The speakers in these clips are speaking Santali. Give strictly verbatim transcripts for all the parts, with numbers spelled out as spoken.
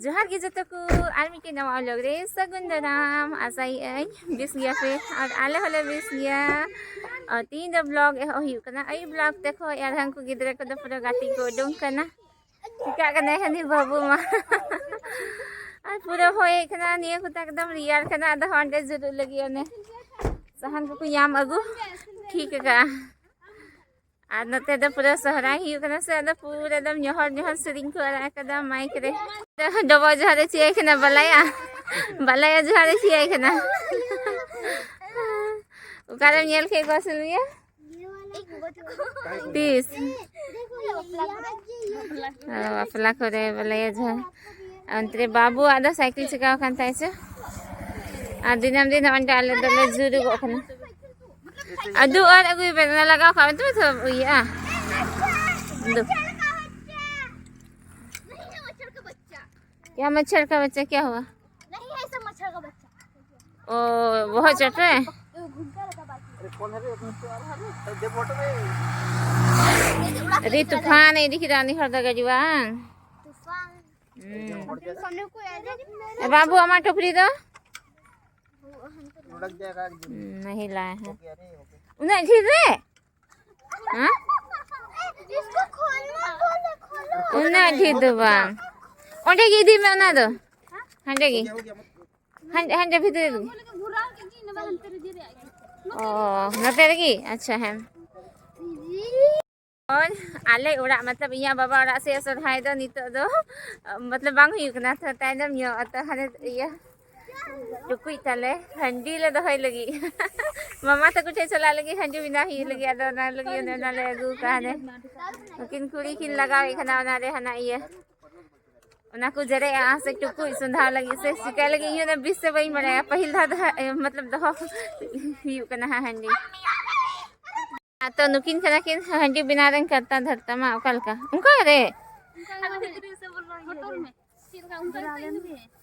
ᱡᱚᱦᱟᱨ ᱜᱮ ᱡᱚᱛᱚ ᱠᱚ, ᱟᱨ ᱢᱤᱫᱴᱮᱱ ᱱᱟᱣᱟ vlog ᱨᱮ ᱥᱟᱹᱜᱩᱱ ᱫᱟᱨᱟᱢ᱾ ᱟᱥᱟᱭᱮᱫ ᱟᱹᱧ ᱵᱮᱥ ᱜᱮᱭᱟ ᱯᱮ, ᱟᱨ ᱟᱞᱮ ᱦᱚᱸᱞᱮ ᱵᱮᱥ ᱜᱮᱭᱟ᱾ ᱟᱨ ᱛᱤᱦᱤᱧ ᱫᱚ vlog ᱮᱦᱚᱵ ᱦᱩᱭᱩᱜ ᱠᱟᱱᱟ ᱟᱹᱭᱩᱵ vlog ᱛᱮ ᱠᱷᱚᱡ, ᱟᱨ ᱦᱟᱱᱠᱩ ᱜᱤᱫᱽᱨᱟᱹ ᱠᱚᱫᱚ ᱯᱩᱨᱟᱹ ᱜᱟᱛᱮ ᱠᱚ ᱩᱰᱩᱝ ᱠᱟᱱᱟ᱾ ᱪᱤᱠᱟᱹᱜ ᱠᱟᱱᱟᱭ ᱦᱟᱹᱱᱤ ᱵᱟᱹᱵᱩ ᱢᱟ᱾ ᱟᱨ ᱯᱩᱨᱟᱹ ᱦᱚᱭ ᱠᱟᱱᱟ, ᱱᱤᱭᱟᱹ ᱠᱚᱛᱮ ᱮᱠᱫᱚᱢ ᱨᱮᱭᱟᱲ ᱠᱟᱱᱟ᱾ ᱟᱫᱚ ᱦᱚᱸ ᱚᱸᱰᱮ ᱡᱩᱨᱩᱜ ᱞᱟᱹᱜᱤᱫ ᱚᱱᱮ ᱥᱟᱦᱟᱱ ᱠᱚᱠᱚ ᱧᱟᱢ ᱟᱹᱜᱩ ᱴᱷᱤᱠ ᱟᱠᱟᱜᱼᱟ᱾ ᱟᱨ ᱱᱚᱛᱮ ᱫᱚ ᱯᱩᱨᱟᱹ ᱥᱚᱦᱨᱟᱭ ᱦᱩᱭᱩᱜ ᱠᱟᱱᱟ ᱥᱮ, ᱟᱫᱚ ᱯᱩᱨᱟᱹ ᱮᱠᱫᱚᱢ ᱧᱚᱦᱚᱨ ᱧᱚᱦᱚᱨ ᱥᱮᱨᱮᱧ ᱠᱚ ᱟᱲᱟᱜ ᱟᱠᱟᱫᱟ ᱢᱟᱭᱤᱠ ᱨᱮ᱾ ᱰᱚᱵᱚᱜ ᱡᱚᱦᱟᱨ ᱮ ᱪᱮᱫ ᱟᱭ ᱠᱟᱱᱟ ᱵᱟᱞᱟᱭᱟ, ᱵᱟᱞᱟᱭᱟ ᱡᱚᱦᱟᱨ ᱮ ᱪᱮᱫ ᱟᱭ ᱠᱟᱱᱟ᱾ ᱚᱠᱟᱨᱮᱢ ᱧᱮᱞ ᱠᱮᱫ ᱠᱚᱣᱟ ᱥᱤᱞᱢᱤᱭᱟ? ᱛᱤᱥ? ᱚ, ᱵᱟᱯᱞᱟ ᱠᱚᱨᱮ ᱵᱟᱞᱟᱭᱟ ᱡᱚᱦᱟᱨ᱾ ᱚᱱᱛᱮ ᱨᱮ ᱵᱟᱹᱵᱩᱣᱟᱜ ᱫᱚ ᱥᱟᱭᱠᱮᱞ ᱪᱤᱠᱟᱣ ᱟᱠᱟᱱ ᱛᱟᱭ ᱪᱚ᱾ ᱟᱨ ᱫᱤᱱᱟᱹᱢ ᱫᱤᱱ ᱚᱸᱰᱮ ᱟᱞᱮ ᱫᱚᱞᱮ ᱡᱩᱨᱩᱜᱚᱜ ᱠᱟᱱᱟ᱾ ᱟᱫᱚ ᱟᱨ ᱟᱹᱜᱩᱭ ᱵᱮᱱ, ᱚᱱᱟ ᱞᱟᱜᱟᱣ ᱠᱟᱜ ᱵᱮᱱ, ᱛᱚᱵᱮ ᱛᱚ ᱤᱭᱟᱹᱜᱼᱟ᱾ ᱫᱩ᱾ क्या मच्छर का बच्चा, क्या हुआ? नहीं है, सब मच्छर का बच्चा। ओ, बहुत चट रहा है। ये घूमता रहता बाकी। अरे, कौन है रे? ᱟᱹᱰᱤ ᱛᱩᱯᱷᱟᱱᱮ ᱤᱫᱤ ᱠᱮᱫᱟ ᱩᱱᱤ ᱦᱚᱲ ᱫᱚ ᱜᱟᱹᱰᱤ ᱵᱟᱝ? ᱛᱩᱯᱷᱟᱱ। ᱦᱩᱸ᱾ ᱮ ᱵᱟᱹᱵᱩ, ᱟᱢᱟᱜ ᱴᱩᱯᱨᱤ ᱫᱚ? ᱦᱩᱸ, ᱱᱟᱦᱤ ᱞᱟᱭᱟ ᱦᱮᱸ᱾ ᱩᱱᱟᱹᱜ ᱰᱷᱮᱨ ᱨᱮ? ᱦᱮᱸ? ᱩᱱᱟᱹᱜ ᱰᱷᱮᱨ ᱫᱚ ᱵᱟᱝ᱾ ᱚᱸᱰᱮ ᱜᱮ ᱤᱫᱤ ᱢᱮ ᱚᱱᱟ ᱫᱚ᱾ ᱦᱟᱸᱰᱮ ᱜᱮ᱾ ᱦᱟᱸᱰᱮ, ᱦᱟᱸᱰᱮ ᱵᱷᱤᱛᱨᱤ ᱨᱮᱜᱮ᱾ ᱚ, ᱱᱚᱛᱮ ᱨᱮᱜᱮ? ᱟᱪᱪᱷᱟ, ᱦᱮᱸ᱾ ᱦᱳᱭ, ᱟᱞᱮ ᱚᱲᱟᱜ, ᱢᱚᱛᱞᱚᱵ ᱤᱧᱟᱹᱜ ᱵᱟᱵᱟ ᱚᱲᱟᱜ ᱥᱮᱫ ᱥᱚᱨᱦᱟᱭ ᱫᱚ ᱱᱤᱛᱚᱜ ᱫᱚ, ᱢᱚᱛᱞᱚᱵ ᱵᱟᱝ ᱦᱩᱭᱩᱜ ᱠᱟᱱᱟ, ᱛᱚ ᱛᱟᱭᱱᱚᱢ ᱧᱚᱜ, ᱛᱚ ᱦᱟᱱᱮ ᱤᱭᱟᱹ ᱴᱩᱠᱩᱡ ᱛᱟᱞᱮ ᱦᱟᱺᱰᱤ ᱞᱮ ᱫᱚᱦᱚᱭ ᱞᱟᱹᱜᱤᱫ᱾ ᱢᱟᱢᱟ ᱛᱟᱠᱚ ᱴᱷᱮᱱ ᱪᱟᱞᱟᱜ ᱞᱟᱹᱜᱤᱫ ᱦᱟᱺᱰᱤ ᱵᱮᱱᱟᱣ ᱦᱩᱭᱩᱜ ᱞᱟᱹᱜᱤᱫ, ᱟᱫᱚ ᱚᱱᱟ ᱞᱟᱹᱜᱤᱫ ᱚᱱᱮ ᱚᱱᱟ ᱞᱮ ᱟᱹᱜᱩ ᱠᱟᱜᱼᱟ᱾ ᱦᱟᱱᱮ ᱩᱱᱠᱤᱱ ᱠᱩᱲᱤ ᱠᱤᱱ ᱞᱟᱜᱟᱣᱮᱫ ᱠᱟᱱᱟ ᱚᱱᱟᱨᱮ ᱦᱟᱱᱟ ᱤᱭᱟᱹ, ᱚᱱᱟ ᱠᱚ ᱡᱮᱨᱮᱜᱼᱟ ᱥᱮ ᱴᱩᱠᱩᱡ ᱥᱚᱸᱫᱷᱟᱣ ᱞᱟᱹᱜᱤᱫ ᱥᱮ ᱪᱤᱠᱟᱹᱭ ᱞᱟᱹᱜᱤᱫ, ᱤᱧ ᱦᱚᱸ ᱚᱱᱟ ᱵᱮᱥ ᱛᱮ ᱵᱟᱹᱧ ᱵᱟᱲᱟᱭᱟ᱾ ᱯᱟᱹᱦᱤᱞ ᱫᱷᱟᱣ ᱫᱚ ᱦᱟᱸᱜ, ᱢᱚᱛᱞᱚᱵ ᱫᱚᱦᱚ ᱦᱩᱭᱩᱜ ᱠᱟᱱᱟ ᱦᱟᱸᱜ ᱦᱟᱺᱰᱤ᱾ ᱟᱨ ᱛᱚ ᱱᱩᱠᱤᱱ ᱠᱟᱱᱟ ᱠᱤᱱ ᱦᱟᱺᱰᱤ ᱵᱮᱱᱟᱣ ᱨᱮᱱ ᱠᱟᱨᱛᱟ ᱫᱷᱟᱨᱛᱟ ᱢᱟ ᱚᱠᱟ ᱞᱮᱠᱟ? ᱚᱱᱠᱟ ᱨᱮ?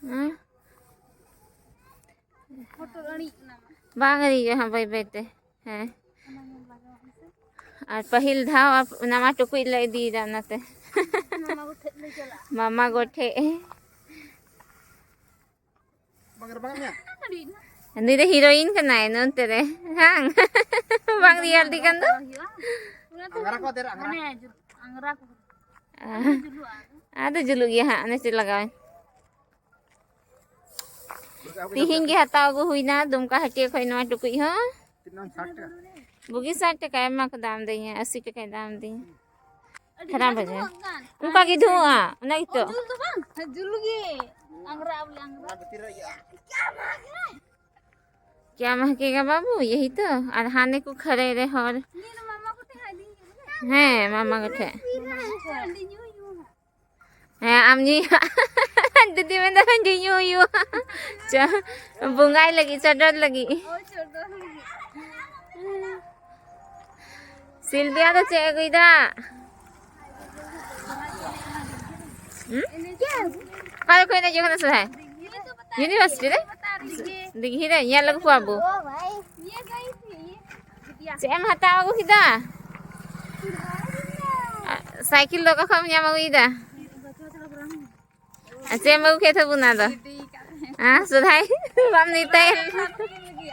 ᱦᱮᱸ? ᱵᱟᱝ ᱤᱭᱟᱹᱜᱼᱟ ᱦᱟᱸᱜ, ᱵᱟᱹᱭ ᱵᱟᱹᱭ ᱛᱮ᱾ ᱦᱮᱸ᱾ ᱟᱨ ᱯᱟᱹᱦᱤᱞ ᱫᱷᱟᱣ ᱟᱯ-, ᱚᱱᱟ ᱢᱟ ᱴᱩᱠᱩᱡ ᱞᱮ ᱤᱫᱤᱭᱮᱫᱟ ᱚᱱᱟᱛᱮ᱾ ᱢᱟᱢᱟ ᱜᱚ ᱴᱷᱮᱡ᱾ ᱱᱩᱭ ᱫᱚ ᱦᱤᱨᱳᱭᱤᱱ ᱠᱟᱱᱟᱭ ᱱᱚᱱᱛᱮ ᱨᱮ᱾ ᱦᱟᱝ? ᱵᱟᱝ ᱨᱤᱭᱟᱞ ᱫᱤ ᱠᱟᱱ ᱫᱚ? ᱟᱝᱨᱟ ᱠᱚ ᱫᱮᱨ ᱟᱝᱨᱟ᱾ ᱦᱟᱱᱮ ᱡᱩ-, ᱟᱝᱨᱟ ᱠᱚ᱾ ᱟᱫᱚ ᱡᱩᱞᱩᱜ ᱜᱮᱭᱟ ᱦᱟᱸᱜ, ᱚᱱᱮ ᱪᱮᱫ ᱞᱟᱜᱟᱣᱟᱹᱧ᱾ ᱛᱤᱦᱤᱧ ᱜᱮ ᱦᱟᱛᱟᱣ ᱟᱹᱜᱩ ᱦᱩᱭᱱᱟ ᱫᱩᱢᱠᱟ ᱦᱟᱹᱴᱤᱭᱟᱹ ᱠᱷᱚᱱ ᱱᱚᱣᱟ ᱴᱩᱠᱩᱡ ᱦᱚᱸ᱾ ᱵᱩᱜᱤ ᱥᱟᱴ ᱴᱟᱠᱟ ᱟᱭᱢᱟ ᱠᱚ ᱫᱟᱢ ᱫᱤᱧᱟ, ᱟᱥᱤ ᱴᱟᱠᱟᱭ ᱫᱟᱢ ᱫᱤᱧᱟ᱾ ᱠᱷᱟᱨᱟᱯ ᱵᱟᱡᱟᱨ᱾ ᱚᱱᱠᱟ ᱜᱮ ᱫᱷᱩᱣᱟᱹᱜᱼᱟ, ᱚᱱᱟ ᱜᱮᱛᱚ᱾ ᱡᱩᱞ ᱫᱚ ᱵᱟᱝ, ᱦᱮᱸ, ᱡᱩᱞ ᱜᱮ᱾ ᱟᱝᱨᱟ ᱵᱚᱞᱮ ᱟᱝᱨᱟ᱾ क्या महकेगा बाबू, यही तो। और हाने को खड़े रहे और। ये तो मामा को ठेका दी। हैं, मामा को ठे। ᱦᱮᱸ, ᱟᱢ ᱧᱩᱭ᱾ ᱫᱤᱫᱤ ᱢᱮᱱᱫᱟ ᱦᱟᱺᱰᱤ ᱧᱩ ᱦᱩᱭᱩᱜᱼᱟ᱾ ᱪᱚ, ᱵᱚᱸᱜᱟᱭ ᱞᱟᱹᱜᱤᱫ, ᱪᱚᱰᱚᱨ ᱞᱟᱹᱜᱤᱫ᱾ ᱦᱳᱭ, ᱪᱚᱰᱚᱨ ᱞᱟᱹᱜᱤᱫ᱾ ᱥᱤᱞᱵᱤᱭᱟ ᱫᱚ ᱪᱮᱫ ᱮ ᱟᱹᱜᱩᱭᱮᱫᱟ? ᱦᱩᱸ? ᱚᱠᱟ ᱨᱮ ᱠᱚ ᱮᱱᱮᱡᱚᱜ ᱠᱟᱱᱟ ᱥᱚᱨᱦᱟᱭ? ᱤᱭᱩᱱᱤᱵᱷᱟᱨᱥᱤᱴᱤ ᱨᱮ? ᱫᱤᱜᱷᱤ ᱨᱮ ᱧᱮᱞ ᱟᱹᱜᱩ ᱠᱚᱣᱟ ᱵᱚ᱾ ᱪᱮᱫ ᱮᱢ ᱦᱟᱛᱟᱣ ᱟᱹᱜᱩ ᱠᱮᱫᱟ? ᱥᱟᱭᱠᱮᱞ ᱫᱚ ᱚᱠᱟ ᱠᱷᱚᱱ ᱮᱢ ᱧᱟᱢ ᱟᱹᱜᱩᱭᱮᱫᱟ? ᱟᱨ ᱪᱮᱫ ᱮᱢ ᱟᱹᱜᱩ ᱠᱮᱫ ᱛᱟᱵᱚᱱᱟ ᱟᱫᱚ? ᱦᱮᱸ, ᱥᱚᱨᱦᱟᱭ ᱵᱟᱢ ᱱᱮᱣᱛᱟᱭᱮᱫ᱾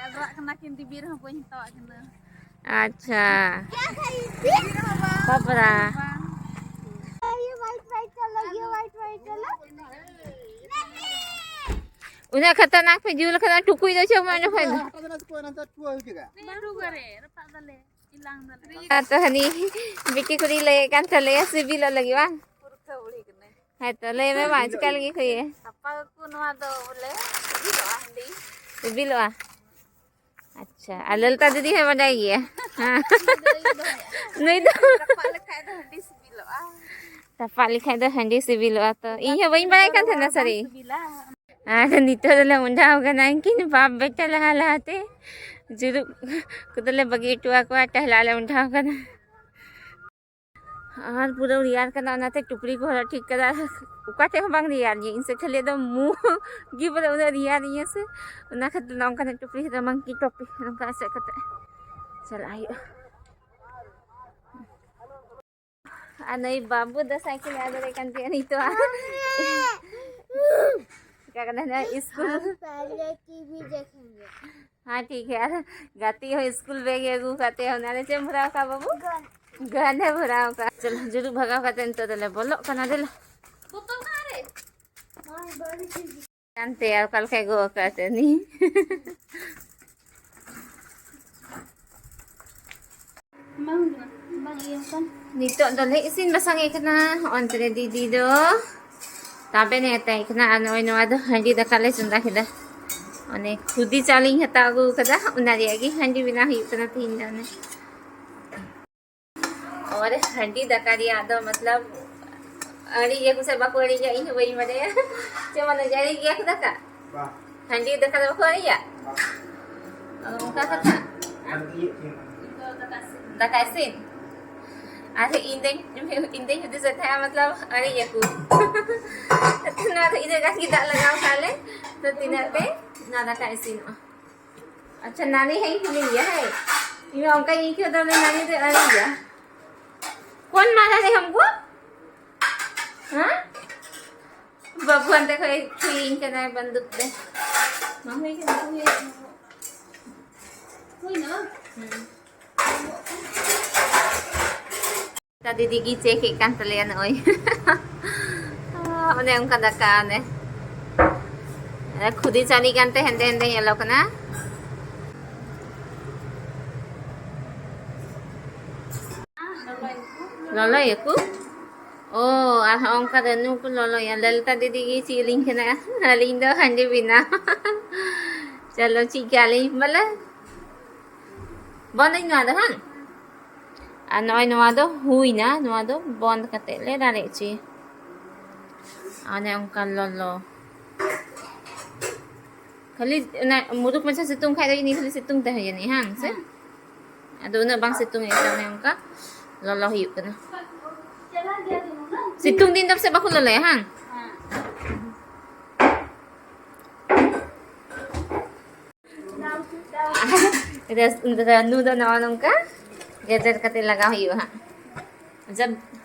ᱟᱫᱚ ᱨᱟᱜ ᱠᱟᱱᱟ ᱠᱤᱱ, ᱫᱤᱵᱤ ᱨᱮᱦᱚᱸ ᱵᱟᱹᱧ ᱦᱟᱛᱟᱣᱟᱜ ᱠᱤᱱᱟ᱾ ᱟᱪᱪᱷᱟ᱾ ᱫᱤᱵᱤ ᱨᱮᱦᱚᱸ ᱵᱟᱝ, ᱵᱟᱯᱨᱟ᱾ ᱵᱟᱝ᱾ ᱩᱱᱟᱹᱜ ᱠᱷᱟᱛᱟᱨᱱᱟᱠ ᱯᱮ ᱡᱩᱞ ᱠᱟᱫᱟ, ᱴᱩᱠᱩᱡ ᱫᱚ ᱪᱮᱫ ᱢᱚᱱᱮ ᱠᱷᱚᱡ ᱫᱚ? ᱢᱮᱱᱟᱜ ᱜᱮᱭᱟ᱾ ᱟᱨ ᱛᱚ ᱦᱟᱹᱱᱤ ᱵᱤᱴᱤ ᱠᱩᱲᱤ ᱞᱟᱹᱭᱮᱫ ᱠᱟᱱ ᱛᱟᱞᱮᱭᱟ, ᱥᱤᱵᱤᱞᱚᱜ ᱞᱟᱹᱜᱤᱫ ᱵᱟᱝ? ᱯᱩᱨᱠᱷᱟᱹ ᱵᱩᱲᱦᱤ ᱠᱟᱱᱟᱭ᱾ ᱦᱮᱸ ᱛᱚ, ᱞᱟᱹᱭ ᱢᱮ ᱢᱟ, ᱪᱤᱠᱟ ᱞᱟᱹᱜᱤᱫ ᱠᱚ ᱤᱭᱟᱹ? ᱥᱟᱯᱟ ᱠᱚ ᱱᱚᱣᱟ ᱫᱚ ᱵᱚᱞᱮ ᱥᱤᱵᱤᱞᱚᱜᱼᱟ ᱦᱟᱺᱰᱤ᱾ ᱥᱤᱵᱤᱞᱚᱜᱼᱟ? ᱟᱪᱪᱷᱟ, ᱟᱨ ᱞᱟᱞᱛᱟ ᱫᱤᱫᱤ ᱦᱚᱸᱭ ᱵᱟᱰᱟᱭ ᱜᱮᱭᱟ᱾ ᱦᱮᱸ᱾ ᱱᱩᱭ ᱫᱚ ᱨᱟᱯᱟᱜ ᱞᱮᱠᱷᱟᱡ ᱫᱚ ᱦᱟᱺᱰᱤ ᱥᱤᱵᱤᱞᱚᱜᱼᱟ᱾ ᱨᱟᱯᱟᱜ ᱞᱮᱠᱷᱟᱡ ᱫᱚ ᱦᱟᱺᱰᱤ ᱥᱤᱵᱤᱞᱚᱜᱼᱟ ᱛᱚ᱾ ᱤᱧ ᱦᱚᱸ ᱵᱟᱹᱧ ᱵᱟᱲᱟᱭ ᱠᱟᱱ ᱛᱟᱦᱮᱱᱟ, ᱥᱟᱹᱨᱤ᱾ ᱥᱤᱵᱤᱞᱟ᱾ ᱟᱨ ᱱᱤᱛᱚᱜ ᱫᱚᱞᱮ ᱢᱚᱸᱰᱷᱟᱣ ᱠᱟᱱᱟ, ᱩᱱᱠᱤᱱ ᱵᱟᱯ ᱵᱮᱴᱟ ᱞᱟᱦᱟ ᱞᱟᱦᱟᱛᱮ ᱡᱩᱨᱩᱜ ᱠᱚᱫᱚᱞᱮ ᱵᱟᱹᱜᱤ ᱦᱚᱴᱚ ᱟᱠᱚᱣᱟ, ᱴᱟᱦᱞᱟ ᱞᱮ ᱢᱚᱸᱰᱷᱟᱣ ᱠᱟᱱᱟ᱾ ᱟᱨ ᱯᱩᱨᱟᱹ ᱨᱮᱭᱟᱲ ᱠᱟᱱᱟ, ᱚᱱᱟᱛᱮ ᱴᱩᱯᱨᱤ ᱠᱚ ᱦᱚᱨᱚᱜ ᱴᱷᱤᱠ ᱠᱟᱫᱟ᱾ ᱚᱠᱟ ᱴᱷᱮᱡ ᱦᱚᱸ ᱵᱟᱝ ᱨᱮᱭᱟᱲ ᱜᱮ, ᱤᱧ ᱥᱮᱫ ᱠᱷᱟᱹᱞᱤ ᱫᱚ ᱢᱩ ᱜᱮ ᱵᱚᱞᱮ ᱩᱱᱟᱹᱜ ᱨᱮᱭᱟᱲ ᱤᱧᱟᱹ ᱥᱮ, ᱚᱱᱟ ᱠᱷᱟᱹᱛᱤᱨ ᱱᱚᱝᱠᱟᱱᱟᱜ ᱴᱩᱯᱨᱤ ᱫᱚ ᱢᱟᱝᱠᱤ ᱴᱚᱯᱤ ᱱᱚᱝᱠᱟ ᱮᱥᱮᱫ ᱠᱟᱛᱮ ᱪᱟᱞᱟᱜ ᱦᱩᱭᱩᱜᱼᱟ᱾ ᱟᱨ ᱱᱩᱭ ᱵᱟᱹᱵᱩ ᱫᱚ ᱥᱟᱭᱠᱮᱞ ᱮ ᱟᱫᱮᱨᱮ ᱠᱟᱱ ᱛᱤᱧᱟ ᱱᱤᱛᱚᱜ᱾ ᱠᱟᱱᱟ ᱦᱟᱸᱜ ᱥᱠᱩᱞ᱾ हम पहले टीवी देखेंगे। हाँ, ठीक है। ᱟᱨ ᱜᱟᱛᱮ ᱦᱚᱸ ᱥᱠᱩᱞ ᱵᱮᱜᱽ ᱮ ᱟᱹᱜᱩ ᱠᱟᱛᱮ, ᱚᱱᱟ ᱨᱮ ᱪᱮᱫ ᱮᱢ ᱵᱷᱚᱨᱟᱣ ᱠᱟᱜᱼᱟ ᱵᱟᱹᱵᱩ? ᱜᱟᱱ᱾ ᱜᱟᱱᱮ ᱵᱷᱚᱨᱟᱣ ᱠᱟᱜᱼᱟ᱾ ᱪᱚᱞᱚ, ᱡᱩᱞᱩᱜ ᱵᱷᱟᱜᱟᱣ ᱠᱟᱛᱮ ᱱᱤᱛᱚᱜ ᱫᱚᱞᱮ ᱵᱚᱞᱚᱜ ᱠᱟᱱᱟ᱾ ᱫᱮᱞᱟ᱾ ᱵᱚᱛᱚᱨ ᱠᱟᱱᱟ ᱨᱮ᱾ ᱢᱟᱭ ᱵᱟᱹᱲᱤᱡ ᱦᱤᱡᱩᱜ᱾ ᱠᱟᱱᱛᱮ ᱟᱨ ᱚᱠᱟ ᱞᱮᱠᱟᱭ ᱜᱚᱜ ᱟᱠᱟᱫ ᱛᱮ ᱩᱱᱤ᱾ ᱵᱟᱝ ᱦᱩᱭᱩᱜᱼᱟ, ᱵᱟᱝ ᱤᱭᱟᱹ ᱟᱠᱟᱱ᱾ ᱱᱤᱛᱚᱜ ᱫᱚᱞᱮ ᱤᱥᱤᱱ ᱵᱟᱥᱟᱝ ᱮᱫ ᱠᱟᱱᱟ᱾ ᱚᱱᱛᱮ ᱨᱮ ᱫᱤᱫᱤ ᱫᱚ ᱛᱟᱵᱮᱱ ᱮ ᱟᱛᱟᱭ ᱠᱟᱱᱟ, ᱟᱨ ᱱᱚᱜᱼᱚᱭ ᱱᱚᱣᱟ ᱫᱚ ᱦᱟᱺᱰᱤ ᱫᱟᱠᱟ ᱞᱮ ᱪᱚᱸᱫᱟ ᱠᱮᱫᱟ᱾ ᱚᱱᱮ ᱠᱷᱩᱫᱤ ᱪᱟᱣᱞᱮᱧ ᱦᱟᱛᱟᱣ ᱟᱹᱜᱩ ᱠᱟᱫᱟ, ᱚᱱᱟ ᱨᱮᱭᱟᱜ ᱜᱮ ᱦᱟᱺᱰᱤ ᱵᱮᱱᱟᱣ ᱦᱩᱭᱩᱜ ᱠᱟᱱᱟ ᱛᱤᱦᱤᱧ ᱫᱚ᱾ ᱚᱱᱮ ᱟᱨ ᱦᱟᱺᱰᱤ ᱫᱟᱠᱟ ᱨᱮᱭᱟᱜ ᱫᱚ ᱢᱚᱛᱞᱚᱵ ᱟᱹᱲᱤ ᱜᱮᱭᱟ ᱠᱚ ᱥᱮ ᱵᱟᱠᱚ ᱟᱹᱲᱤ ᱜᱮᱭᱟ, ᱤᱧ ᱦᱚᱸ ᱵᱟᱹᱧ ᱵᱟᱰᱟᱭᱟ᱾ ᱪᱮᱫ ᱢᱟᱱᱮ ᱟᱹᱲᱤ ᱜᱮᱭᱟ ᱠᱚ ᱫᱟᱠᱟ? ᱵᱟᱝ᱾ ᱦᱟᱺᱰᱤ ᱫᱟᱠᱟ ᱫᱚ ᱵᱟᱠᱚ ᱟᱹᱲᱤᱭᱟ? ᱵᱟᱝ᱾ ᱚᱱᱠᱟ ᱠᱟᱛᱷᱟ? ᱟᱨ ᱤᱭᱟᱹ ᱪᱮᱫ ᱦᱚᱸ ᱵᱟᱝ᱾ ᱫᱟᱠᱟ ᱤᱥᱤᱱ? ᱟᱨ ᱤᱧ ᱫᱚᱧ, ᱤᱧ ᱫᱚᱧ ᱦᱩᱫᱤᱥᱮᱫ ᱛᱟᱦᱮᱸᱜᱼᱟ, ᱢᱚᱛᱞᱚᱵ, ᱟᱹᱲᱤᱭᱟᱠᱚ᱾ ᱱᱚᱣᱟ ᱫᱚ ᱤᱱᱟᱹᱜ ᱜᱟᱱ ᱜᱮ ᱫᱟᱜ ᱞᱟᱜᱟᱣ ᱠᱷᱟᱱ ᱞᱮ, ᱛᱚ ᱛᱤᱱᱟᱹᱜ ᱛᱮ ᱱᱚᱣᱟ ᱫᱟᱠᱟ ᱤᱥᱤᱱᱚᱜᱼᱟ? ᱟᱪᱪᱷᱟ, ᱱᱟᱱᱤ ᱦᱮᱸ ᱠᱩᱞᱤ ᱜᱮᱭᱟ, ᱦᱮᱸ᱾ ᱤᱧ ᱢᱟ ᱚᱱᱠᱟᱧ ᱟᱹᱭᱠᱟᱹᱣ ᱫᱟ, ᱵᱚᱞᱮ ᱱᱟᱱᱤ ᱫᱚ ᱟᱹᱲᱤᱭᱟ᱾ कौन मारा रे हमको? हाँ? ᱵᱟᱹᱵᱩ ᱦᱟᱱᱛᱮ ᱠᱷᱚᱡ ᱛᱷᱩᱭᱤᱧ ᱠᱟᱱᱟᱭ ᱵᱟᱱᱫᱩᱠ ᱛᱮ᱾ ᱵᱟᱝ ᱦᱩᱭ ᱠᱟᱱᱟ, ᱦᱩᱭ ᱠᱟᱱᱟ᱾ ᱦᱩᱭᱱᱟ? ᱦᱩᱸ᱾ ᱫᱤᱫᱤ ᱜᱮ ᱪᱮᱠ ᱮᱫ ᱠᱟᱱ ᱛᱟᱞᱮᱭᱟ ᱱᱚᱜᱼᱚᱭ᱾ ᱚᱱᱮ ᱚᱱᱠᱟ ᱫᱟᱠᱟ ᱚᱱᱮ᱾ ᱠᱷᱩᱫᱤ ᱪᱟᱣᱞᱮ ᱠᱟᱱᱛᱮ ᱦᱮᱸᱫᱮ ᱦᱮᱸᱫᱮ ᱧᱮᱞᱚᱜ ᱠᱟᱱᱟ᱾ ᱞᱚᱞᱚᱭᱟᱠᱚ? ᱚ, ᱟᱨ ᱦᱚᱸ ᱚᱱᱠᱟ ᱫᱚ ᱱᱩᱠᱩ ᱞᱚᱞᱚᱭᱟ᱾ ᱞᱚᱞᱤᱛᱟ ᱫᱤᱫᱤ ᱜᱮ ᱪᱮᱫ ᱟᱹᱞᱤᱧ ᱠᱟᱱᱟ, ᱟᱹᱞᱤᱧ ᱫᱚ ᱦᱟᱺᱰᱤ ᱵᱮᱱᱟᱣ᱾ ᱪᱚᱞᱚ, ᱪᱮᱫ ᱠᱟᱜ ᱞᱤᱧ ᱵᱚᱞᱮ᱾ ᱵᱚᱱᱫᱟᱹᱧ ᱱᱚᱣᱟ ᱫᱚ, ᱦᱟᱝ? ᱟᱨ ᱱᱚᱜᱼᱚᱭ ᱱᱚᱣᱟ ᱫᱚ ᱦᱩᱭᱱᱟ, ᱱᱚᱣᱟ ᱫᱚ ᱵᱚᱱᱫ ᱠᱟᱛᱮ ᱞᱮ ᱨᱟᱲᱮᱡ ᱦᱚᱪᱚᱭᱟ᱾ ᱚᱱᱮ ᱚᱱᱠᱟ ᱞᱚᱞᱚ᱾ ᱠᱷᱟᱹᱞᱤ ᱚᱱᱟ ᱢᱩᱨᱩᱠ ᱢᱟᱪᱷᱟ ᱥᱤᱛᱩᱝ ᱠᱷᱟᱡ ᱫᱚ ᱡᱟᱹᱱᱤᱡ ᱠᱷᱟᱹᱞᱤ ᱥᱤᱛᱩᱝ ᱛᱮ ᱦᱩᱭ ᱡᱟᱹᱱᱤᱡ, ᱦᱟᱝ ᱥᱮ? ᱦᱮᱸ᱾ ᱟᱫᱚ ᱩᱱᱟᱹᱜ ᱵᱟᱝ ᱥᱤᱛᱩᱝ ᱮᱫ ᱠᱟᱱᱟ, ᱚᱱᱮ ᱚᱱᱠᱟ ᱞᱚᱞᱚ ᱦᱩᱭᱩᱜ ᱠᱟᱱᱟ᱾ ᱥᱤᱛᱩᱝ ᱫᱤᱱ ᱫᱚ ᱯᱟᱥᱮᱡ ᱵᱟᱠᱚ ᱞᱚᱞᱚᱭᱟ, ᱦᱟᱝ? ᱦᱮᱸ᱾ ᱨᱟᱹᱥ-, ᱨᱟᱹᱱᱩ ᱫᱚ ᱱᱚᱜᱼᱚ ᱱᱚᱝᱠᱟ ᱜᱮᱡᱮᱨ ᱠᱟᱛᱮ ᱞᱟᱜᱟᱣ ᱦᱩᱭᱩᱜᱼᱟ ᱦᱟᱸᱜ᱾ ᱡᱚᱵ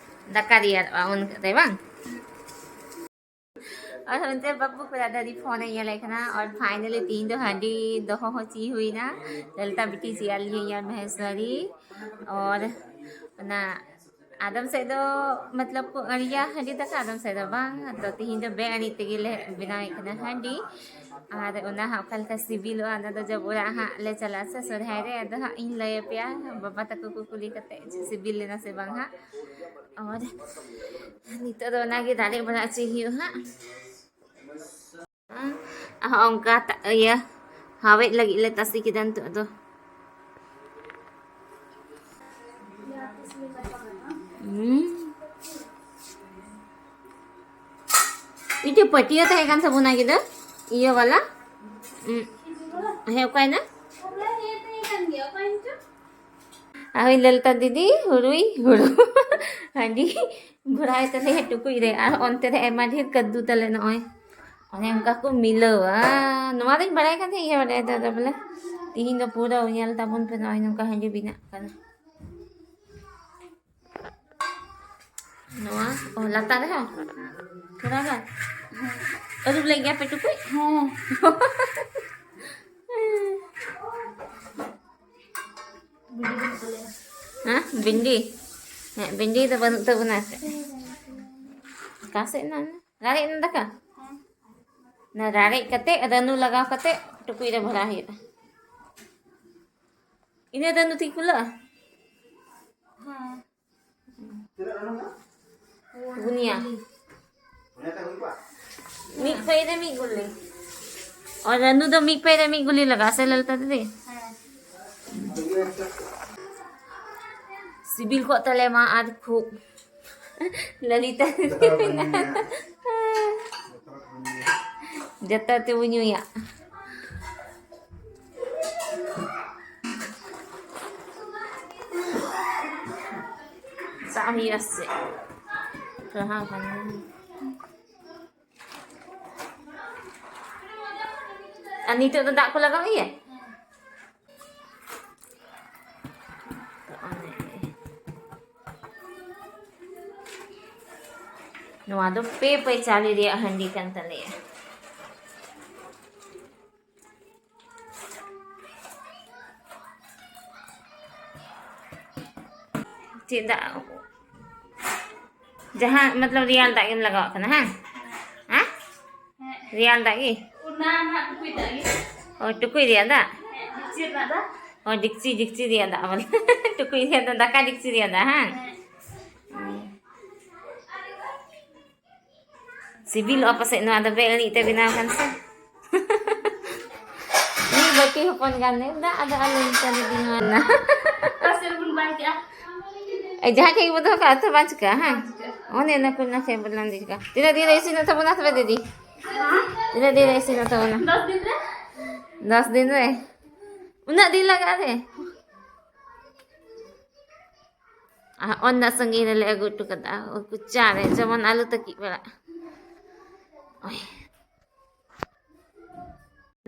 ᱫᱟᱠᱟ ᱨᱮᱭᱟᱲᱚᱜᱼᱟ ᱩᱱ ᱠᱟᱛᱮ ᱵᱟᱝ? ᱟᱨ ᱚᱱᱛᱮ ᱵᱟᱹᱵᱩ ᱠᱚᱲᱟ ᱫᱟᱫᱤ ᱯᱷᱳᱱ ᱮ ᱧᱮᱞᱮᱫ ᱠᱟᱱᱟ᱾ ᱟᱨ finally ᱛᱤᱦᱤᱧ ᱫᱚ ᱦᱟᱺᱰᱤ ᱫᱚᱦᱚ ᱦᱚᱪᱚ ᱦᱩᱭᱱᱟ᱾ ᱞᱚᱞᱤᱛᱟ ᱵᱤᱴᱤ ᱪᱮᱭᱟᱨ ᱞᱤᱧ ᱧᱮᱞ ᱢᱚᱦᱮᱥᱣᱟᱨᱤ᱾ ᱟᱨ ᱚᱱᱟ ᱟᱫᱚᱢ ᱥᱮᱫ ᱫᱚ ᱢᱚᱛᱞᱚᱵ ᱠᱚ ᱟᱹᱬᱤᱭᱟ ᱦᱟᱺᱰᱤ ᱫᱟᱠᱟ, ᱟᱫᱚᱢ ᱥᱮᱫ ᱫᱚ ᱵᱟᱝ᱾ ᱟᱫᱚ ᱛᱤᱦᱤᱧ ᱫᱚ ᱵᱮ ᱟᱹᱬᱤ ᱛᱮᱜᱮ ᱞᱮ ᱵᱮᱱᱟᱣᱮᱫ ᱠᱟᱱᱟ ᱦᱟᱺᱰᱤ᱾ ᱟᱨ ᱚᱱᱟ ᱦᱟᱸᱜ ᱚᱠᱟ ᱞᱮᱠᱟ ᱥᱤᱵᱤᱞᱚᱜᱼᱟ, ᱚᱱᱟ ᱫᱚ ᱡᱚᱵ ᱚᱲᱟᱜ ᱦᱟᱸᱜ ᱞᱮ ᱪᱟᱞᱟᱜᱼᱟ ᱥᱮ ᱥᱚᱨᱦᱟᱭ ᱨᱮ, ᱟᱫᱚ ᱦᱟᱸᱜ ᱤᱧ ᱞᱟᱹᱭ ᱟᱯᱮᱭᱟ ᱵᱟᱵᱟ ᱛᱟᱠᱚ ᱠᱚ ᱠᱩᱞᱤ ᱠᱟᱛᱮ ᱥᱤᱵᱤᱞ ᱞᱮᱱᱟ ᱥᱮ ᱵᱟᱝ ᱦᱟᱸᱜ᱾ ᱟᱨ ᱱᱤᱛᱚᱜ ᱫᱚ ᱚᱱᱟᱜᱮ ᱫᱟᱲᱮ ᱵᱟᱲᱟ ᱦᱚᱪᱚᱭ ᱦᱩᱭᱩᱜᱼᱟ ᱦᱟᱸᱜ᱾ ᱟᱨ ᱚᱱᱠᱟ ᱛᱟ-, ᱤᱭᱟᱹ ᱦᱟᱣᱮᱫ ᱞᱟᱹᱜᱤᱫ ᱞᱮ ᱛᱟᱥᱮ ᱠᱮᱫᱟ ᱱᱤᱛᱚᱜ ᱫᱚ᱾ ᱦᱩᱸ᱾ ᱢᱤᱫᱴᱮᱡ ᱯᱟᱹᱴᱭᱟᱹ ᱛᱟᱦᱮᱸ ᱠᱟᱱ ᱛᱟᱵᱚᱱᱟ ᱜᱤᱫᱟᱹ, ᱤᱭᱟᱹ ᱵᱟᱞᱟ᱾ ᱩᱸ, ᱦᱮᱸ, ᱚᱠᱟᱭᱮᱱᱟ? ᱟᱨ ᱦᱳᱭ ᱞᱚᱞᱤᱛᱟ ᱫᱤᱫᱤ, ᱦᱩᱲᱩᱭ, ᱦᱩᱲᱩ, ᱦᱟᱺᱰᱤ ᱵᱷᱚᱨᱟᱣ ᱛᱟᱞᱮ ᱴᱩᱠᱩᱡ ᱨᱮ, ᱟᱨ ᱚᱱᱛᱮ ᱨᱮ ᱟᱭᱢᱟ ᱰᱷᱮᱨ ᱠᱟᱹᱫᱫᱩ ᱛᱟᱞᱮ ᱱᱚᱜᱼᱚᱭ᱾ ᱚᱱᱮ ᱚᱱᱠᱟ ᱠᱚ ᱢᱤᱞᱟᱹᱣᱟ᱾ ᱱᱚᱣᱟ ᱫᱚᱧ ᱵᱟᱲᱟᱭ ᱠᱟᱱ ᱛᱟᱦᱮᱸᱫ, ᱤᱭᱟᱹ ᱵᱟᱲᱟᱭ ᱫᱚ, ᱟᱫᱚ ᱵᱚᱞᱮ ᱛᱤᱦᱤᱧ ᱫᱚ ᱯᱩᱨᱟᱹ ᱧᱮᱞ ᱛᱟᱵᱚᱱ ᱯᱮ, ᱱᱚᱜᱼᱚᱭ ᱱᱚᱝᱠᱟ ᱦᱟᱺᱰᱤ ᱵᱮᱱᱟᱜ ᱠᱟᱱᱟ᱾ ᱱᱚᱣᱟ, ᱚ, ᱞᱟᱛᱟᱨ ᱨᱮᱦᱚᱸ ᱛᱷᱚᱲᱟ ᱜᱟᱱ᱾ ᱟᱹᱨᱩᱵ ᱞᱮᱫ ᱜᱮᱭᱟ ᱯᱮ ᱴᱩᱠᱩᱡ? ᱦᱮᱸ᱾ ᱦᱮᱸ, ᱵᱷᱤᱱᱰᱤ? ᱦᱮᱸ, ᱵᱷᱤᱱᱰᱤ ᱫᱚ ᱵᱟᱹᱱᱩᱜ ᱛᱟᱵᱚᱱᱟ᱾ ᱚᱠᱟ ᱥᱮᱫ ᱮᱱᱟ? ᱨᱟᱲᱮᱡ ᱮᱱᱟ ᱫᱟᱠᱟ? ᱚᱱᱟ ᱨᱟᱲᱮᱡ ᱠᱟᱛᱮ, ᱨᱟᱹᱱᱩ ᱞᱟᱜᱟᱣ ᱠᱟᱛᱮ ᱴᱩᱠᱩᱡ ᱨᱮ ᱵᱷᱚᱨᱟᱣ ᱦᱩᱭᱩᱜᱼᱟ᱾ ᱤᱱᱟᱹ ᱨᱟᱹᱱᱩ ᱛᱮᱜᱮ ᱠᱩᱞᱟᱹᱜᱼᱟ? ᱦᱮᱸ᱾ ᱯᱩᱱᱭᱟ᱾ ᱢᱤᱫ ᱯᱟᱹᱭ ᱨᱮ ᱢᱤᱫ ᱜᱩᱞᱤ᱾ ᱟᱨ ᱨᱟᱹᱱᱩ ᱫᱚ ᱢᱤᱫ ᱯᱟᱹᱭ ᱨᱮ ᱢᱤᱫ ᱜᱩᱞᱤ ᱞᱟᱜᱟᱜᱼᱟ ᱥᱮ ᱞᱚᱞᱤᱛᱟ ᱫᱤᱫᱤ? ᱦᱮᱸ᱾ ᱥᱤᱵᱤᱞ ᱠᱚᱜ ᱛᱟᱞᱮ ᱢᱟ ᱟᱨ ᱠᱷᱩᱵ᱾ ᱞᱚᱞᱤᱛᱟ ᱫᱤᱫᱤ ᱢᱮᱱᱟᱜᱼᱟ᱾ ᱡᱚᱛᱚ ᱛᱮᱵᱚ ᱧᱩᱭᱟ᱾ ᱥᱟᱵ ᱦᱩᱭᱩᱜᱼᱟ ᱥᱮ? ᱯᱟᱲᱦᱟᱣ ᱠᱟᱱᱟ᱾ ᱟᱨ ᱱᱤᱛᱚᱜ ᱫᱚ ᱫᱟᱜ ᱠᱚ ᱞᱟᱜᱟᱣ ᱜᱮᱭᱟ? ᱱᱚᱣᱟ ᱫᱚ ᱯᱮ ᱯᱮ ᱪᱟᱣᱞᱮ ᱨᱮᱭᱟᱜ ᱦᱟᱺᱰᱤ ᱠᱟᱱ ᱛᱟᱞᱮᱭᱟ᱾ ᱪᱮᱫ ᱫᱟᱜ? ᱡᱟᱦᱟᱸ ᱢᱚᱛᱞᱚᱵ ᱨᱮᱭᱟᱲ ᱫᱟᱜ ᱜᱮᱢ ᱞᱟᱜᱟᱣᱟᱜ ᱠᱟᱱᱟ, ᱦᱮᱸ? ᱦᱮᱸ? ᱨᱮᱭᱟᱲ ᱫᱟᱜ ᱜᱮ? ᱚᱱᱟ ᱱᱟᱜ ᱴᱩᱠᱩᱡ ᱫᱟᱜ ᱜᱮ᱾ ᱚ, ᱴᱩᱠᱩᱡ ᱨᱮᱭᱟᱜ ᱫᱟᱜ? ᱦᱮᱸ, ᱰᱮᱠᱪᱤ ᱨᱮᱱᱟᱜ ᱫᱟᱜ᱾ ᱚ, ᱰᱮᱠᱪᱤ, ᱰᱮᱠᱪᱤ ᱨᱮᱭᱟᱜ ᱫᱟᱜ ᱵᱚᱞᱮ᱾ ᱴᱩᱠᱩᱡ ᱨᱮᱭᱟᱜ ᱫᱟᱜ, ᱫᱟᱠᱟ ᱰᱮᱠᱪᱤ ᱨᱮᱭᱟᱜ ᱫᱟᱜ, ᱦᱮᱸ? ᱦᱮᱸ᱾ ᱥᱤᱵᱤᱞᱚᱜᱼᱟ ᱯᱟᱥᱮᱡ ᱱᱚᱣᱟ ᱫᱚ ᱵᱮ ᱮᱱᱮᱡ ᱛᱮ ᱵᱮᱱᱟᱣ ᱠᱟᱱ ᱥᱮ᱾ ᱢᱤᱫ ᱵᱟᱹᱴᱤ ᱦᱚᱯᱚᱱ ᱜᱟᱱ ᱫᱚ ᱫᱟᱜ ᱟᱫᱚ ᱟᱞᱮ ᱞᱮᱠᱟ ᱫᱚ ᱵᱮᱱᱟᱣ ᱮᱱᱟ᱾ ᱚᱠᱟ ᱥᱮᱫ ᱨᱮᱵᱚᱱ ᱵᱟᱭ ᱠᱮᱜᱼᱟ? ᱮ, ᱡᱟᱦᱟᱸ ᱴᱷᱮᱡ ᱜᱮᱵᱚ ᱫᱚᱦᱚ ᱠᱟᱜᱼᱟ ᱛᱚ ᱵᱟᱝ ᱪᱤᱠᱟᱹᱜᱼᱟ, ᱦᱮᱸ? ᱚᱱᱮ ᱚᱱᱟ ᱠᱚ ᱚᱱᱟ ᱴᱷᱮᱡ ᱵᱚ ᱞᱟᱸᱫᱮ ᱠᱟᱜᱼᱟ᱾ ᱛᱤᱱᱟᱹᱜ ᱫᱤᱱ ᱨᱮ ᱤᱥᱤᱱᱚᱜ ᱛᱟᱵᱚᱱᱟ ᱛᱚᱵᱮ ᱫᱤᱫᱤ? ᱛᱤᱱᱟᱹᱜ ᱫᱤᱱ ᱨᱮ ᱤᱥᱤᱱᱚᱜ ᱛᱟᱵᱚᱱᱟ? ᱫᱚᱥ ᱫᱤᱱ ᱨᱮ᱾ ᱫᱚᱥ ᱫᱤᱱ ᱨᱮ? ᱩᱱᱟᱹᱜ ᱫᱤᱱ ᱞᱟᱜᱟᱜᱼᱟ ᱨᱮ? ᱟᱨ ᱚᱱᱟ ᱥᱟᱺᱜᱤᱧ ᱨᱮᱞᱮ ᱟᱹᱜᱩ ᱦᱚᱴᱚ ᱠᱟᱫᱟ, ᱠᱚᱪᱟ ᱨᱮ, ᱡᱮᱢᱚᱱ ᱟᱞᱚ ᱛᱟᱹᱠᱤᱡ ᱯᱟᱲᱟᱜ᱾ ᱳᱭ᱾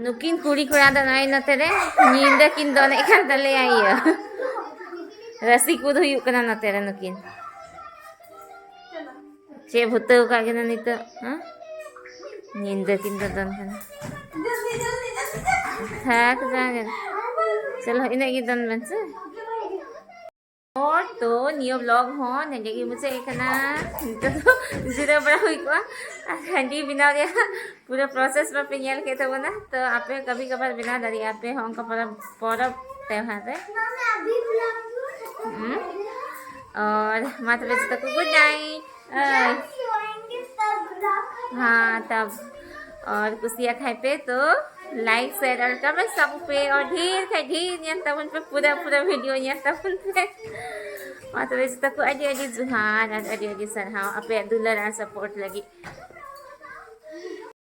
ᱱᱩᱠᱤᱱ ᱠᱩᱲᱤ ᱠᱚᱲᱟ ᱫᱚ ᱱᱚᱜᱼᱚᱭ ᱱᱚᱛᱮ ᱨᱮ ᱧᱤᱫᱟᱹ ᱠᱤᱱ ᱫᱚᱱᱮᱫ ᱠᱟᱱ ᱛᱟᱞᱮᱭᱟ ᱤᱭᱟᱹ᱾ ᱨᱟᱹᱥᱤ ᱠᱩᱫ ᱦᱩᱭᱩᱜ ᱠᱟᱱᱟ ᱱᱚᱛᱮ ᱨᱮ ᱱᱩᱠᱤᱱ᱾ ᱪᱮᱫ ᱵᱷᱩᱛᱟᱹᱣ ᱠᱟᱜ ᱠᱤᱱᱟ ᱱᱤᱛᱚᱜ, ᱦᱮᱸ? ᱧᱤᱫᱟᱹ ᱠᱤᱱ ᱫᱚᱫᱚᱱ ᱠᱟᱱᱟ᱾ ᱛᱷᱟᱠ ᱡᱟᱸᱜᱟ᱾ ᱪᱚᱞᱚ, ᱤᱱᱟᱹᱜ ᱜᱮ ᱫᱚᱱ ᱵᱮᱱ ᱥᱮ᱾ ᱦᱚᱲ ᱛᱚ ᱱᱤᱭᱟᱹ vlog ᱦᱚᱸ ᱱᱚᱸᱰᱮ ᱜᱮ ᱢᱩᱪᱟᱹᱫ ᱠᱟᱱᱟ᱾ ᱱᱤᱛᱚᱜ ᱫᱚ ᱡᱤᱨᱟᱹᱣ ᱵᱟᱲᱟ ᱦᱩᱭ ᱠᱚᱜᱼᱟ᱾ ᱟᱨ ᱦᱟᱺᱰᱤ ᱵᱮᱱᱟᱣ ᱨᱮᱭᱟᱜ ᱯᱩᱨᱟᱹ process ᱢᱟᱯᱮ ᱧᱮᱞ ᱠᱮᱫ ᱛᱟᱵᱚᱱᱟ᱾ ᱛᱚ ᱟᱯᱮ ᱠᱟᱵᱷᱤ ᱠᱟᱵᱷᱟᱨ ᱵᱮᱱᱟᱣ ᱫᱟᱲᱮᱭᱟᱜᱼᱟ ᱯᱮ ᱦᱚᱸ ᱚᱱᱠᱟ ᱯᱚᱨᱚᱵᱽ, ᱯᱚᱨᱚᱵᱽ ᱛᱮᱣᱦᱟᱨ ᱨᱮ᱾ ᱦᱩᱸ᱾ ᱟᱨ ᱢᱟ ᱛᱚᱵᱮ ᱡᱚᱛᱚ ᱠᱚ good night᱾ ᱦᱮᱸ, ᱛᱟᱵ᱾ ᱟᱨ ᱠᱩᱥᱤᱭᱟᱜ ᱠᱷᱟᱡ ᱯᱮ ᱛᱚ like, share ᱟᱨ comment ᱛᱟᱵᱚᱱ ᱯᱮ, ᱟᱨ ᱰᱷᱮᱨ ᱠᱷᱟᱡ ᱰᱷᱮᱨ ᱧᱮᱞ ᱛᱟᱵᱚᱱ ᱯᱮ, ᱯᱩᱨᱟᱹ ᱯᱩᱨᱟᱹ video ᱧᱮᱞ ᱛᱟᱵᱚᱱ ᱯᱮ᱾ ᱢᱟ ᱛᱚᱵᱮ ᱡᱚᱛᱚ ᱠᱚ ᱟᱹᱰᱤ ᱟᱹᱰᱤ ᱡᱚᱦᱟᱨ ᱟᱨ ᱟᱹᱰᱤ ᱟᱹᱰᱤ ᱥᱟᱨᱦᱟᱣ ᱟᱯᱮᱭᱟᱜ ᱫᱩᱞᱟᱹᱲ ᱟᱨ support ᱞᱟᱹᱜᱤᱫ᱾